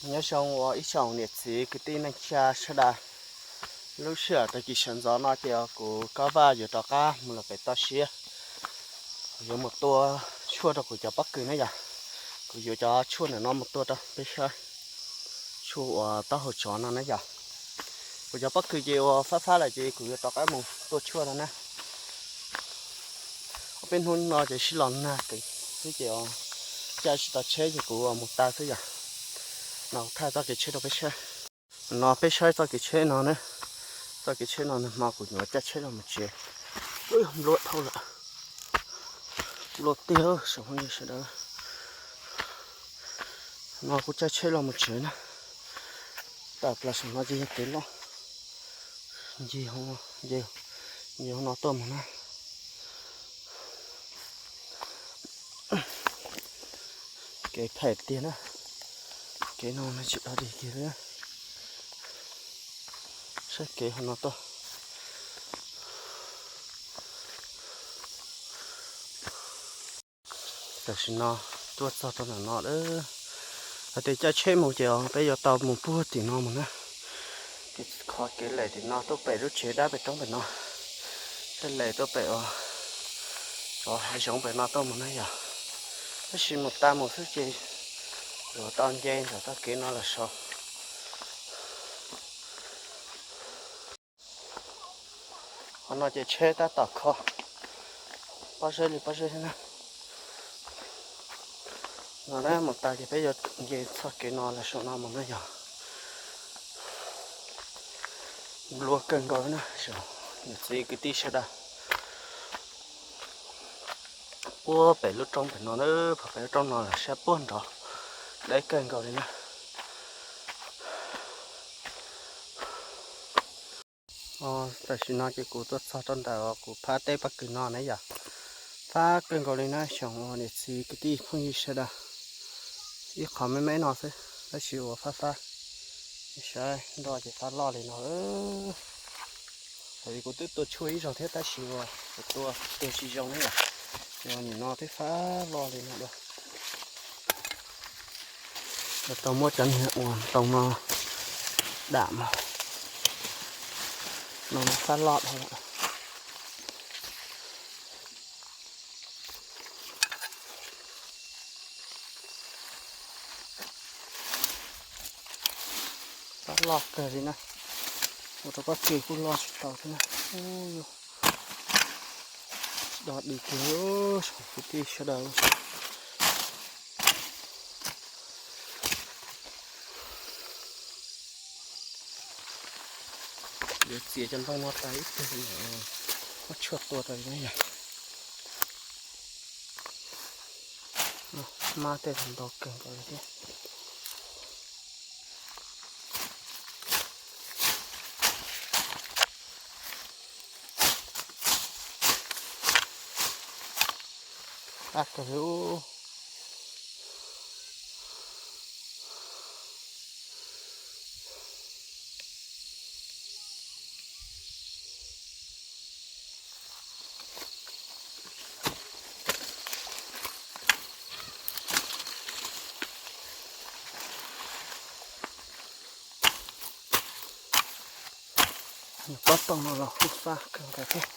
Nyob zoo ua ib tsoom niam txiv kwv tij neej tsa sawv daws. Lub sij hawm tag kis sawv ntxov no ces kuv Kab Vaj yuav rov qab mus lawm pem toj siab. Kuv yuav mus tua tshuaj rau kuv cov pob kws na yom. Kuv yuav cov tshuaj ntawm no mus tua rau peb saib, tshuaj uas taub hau tsov no na yom. Kuv cov pob kws ces uas fab fab lawm ces kuv yuav rov qab mus tua tshuaj no na. Ob peb hnub no ces sib los nag xwb ces caij tsis tau tsheb ces kuv mus taw xwb yom. No kuv thaij txoj kev tsheb rau peb saib. No peb saib txoj kev tsheb no na. Txoj kev tsheb no nag hmo kuv nyuam caij tsheb los mus tsev. Nplua dhau lawm. Nplua tiag saum no sawv daws. No kuv caij tsheb los mus tsev na. Tawm plaws saum no ces yog kev loj. Ncig, ncig hauv no tuaj mus na. Kev phem tiag na. Kev no tsis dog dig kiag li. Saib kev hauv no tuaj. Tam sim no tuaj txog rau ntawm no lawm. Hais tias caij tsheb mus ces peb yuav tau mus puag tim no mus na. Qhov kev lem tim no tuaj pem lub tsev dab pem roob pem no. Thiaj lem tuaj pem uas cov hav zoov pem no tuaj mus na yom. Tab sis mus tag mus xwb ces yuav tau nce ntawm txoj kev no los saud. Qhov no ces tsheb tab tom kho pob zeb li pob zeb thiab na. No na mus tag ces peb yuav nce txoj kev no los saum no mus na yog. Nplua kawg nkaus na, niam txiv kwv tij sawv daws. Puag pem lub roob pem no na, puag pem lub roob no los sab puag nrov, deb kawg nkaus li na. Tam sim no ces kuv tuaj txog rau ntawm kuv phab teb pob kws no na yom. Fab kawg nkaus li na xyoo niam txiv kwv tij phooj ywg sawv daws. Ib qho me me no xwb tab sis uas fab fab, saib nroj ces fab loj li no. Thaum ub kuv twb tua tshuaj ib zaug thiab tab sis uas kuv tua tua tsis zoo na yom. Ces nim no twb fab loj li no dua. Tau muab cov niag uas ntoo no dam mas no fab loj dhau lawm. Fab loj kawg li na. Ua rau pob kws kuj loj tsis tau thiab na. Ub, tsis dog dig kiag, kwv tij sawv daws. Yuav txiav cov ntoo no tas ib teg, muab tshuaj tua tas na yom. Mab tej ntau kawg nkaus li thiab. Qab kawg li. Pob tooj no los kuj fab kawg nkaus thiab.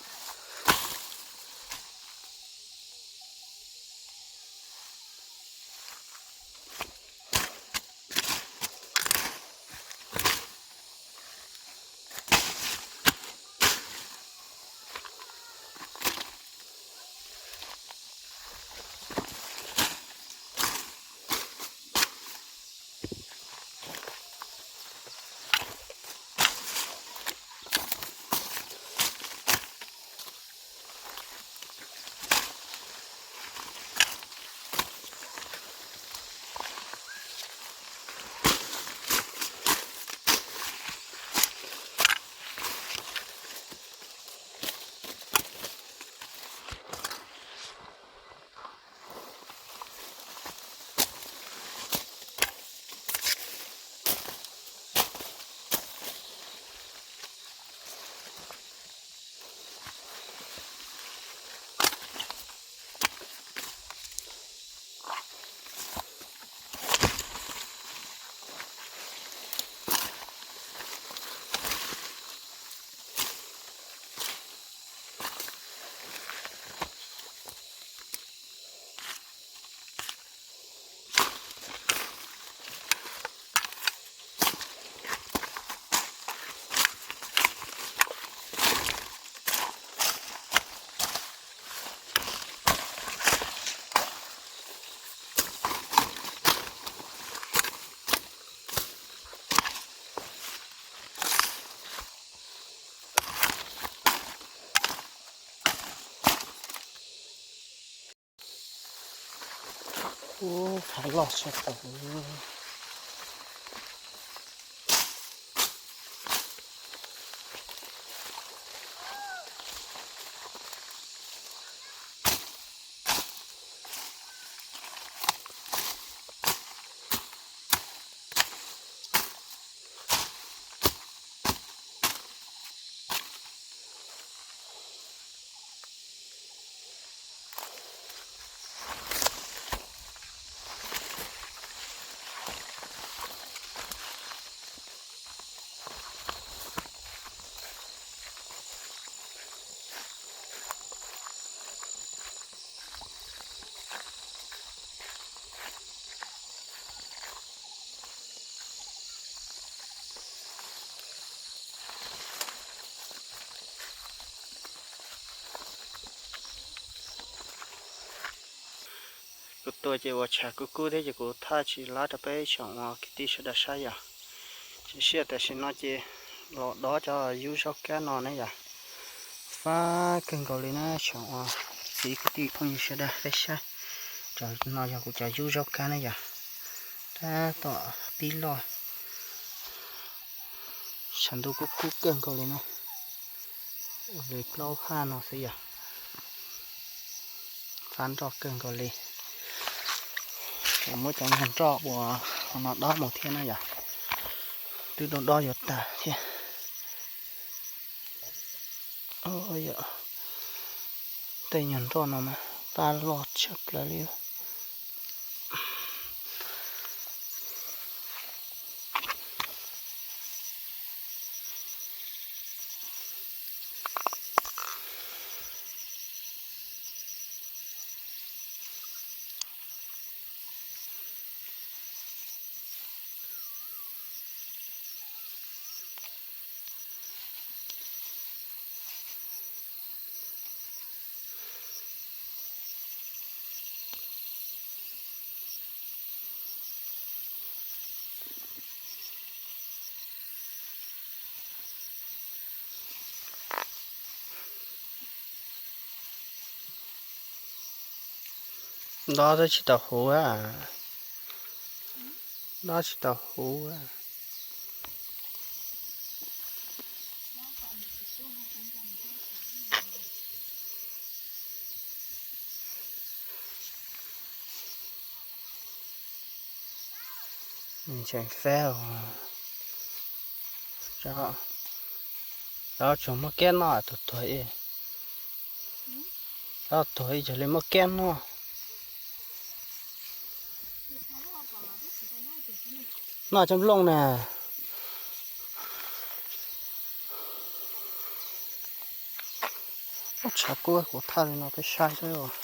Ub, fav loj tshaj tawm. Kuv tua ces ua tshav kub kub thiab ces kuv thaij tsis lab rau peb tsoom uas kwv tij sawv daws saib yom. Tsis siab tam sim no ces los dob cov yub zaub kab no ne yom. Fab kawg nkaus li na tsoom uas txiv kwv tij phooj ywg sawv daws peb saib. Cov no yog kuv cov yub zaub kab ne yom. Tab tom pib loj. Tshav ntuj kub kub kawg nkaus li na. Ua li plaub haj no xwb yom. Fab nroj kawg nkaus li. Muab cov nyuag nroj uas no dob mus thiab na yom. Twb dob dob yuav tag thiab. Tej nyuag nroj no mas fab loj tshaj plaws li. Dob twb tsis tau huv a. Dob tsis tau huv a. Tseem fab, tsuas muaj kiab noj, tuag tuag ib, tuag ib yog li muaj kiab noj. Noj cov nplooj na. Tshav kub kuv thaij li no peb saib xwb.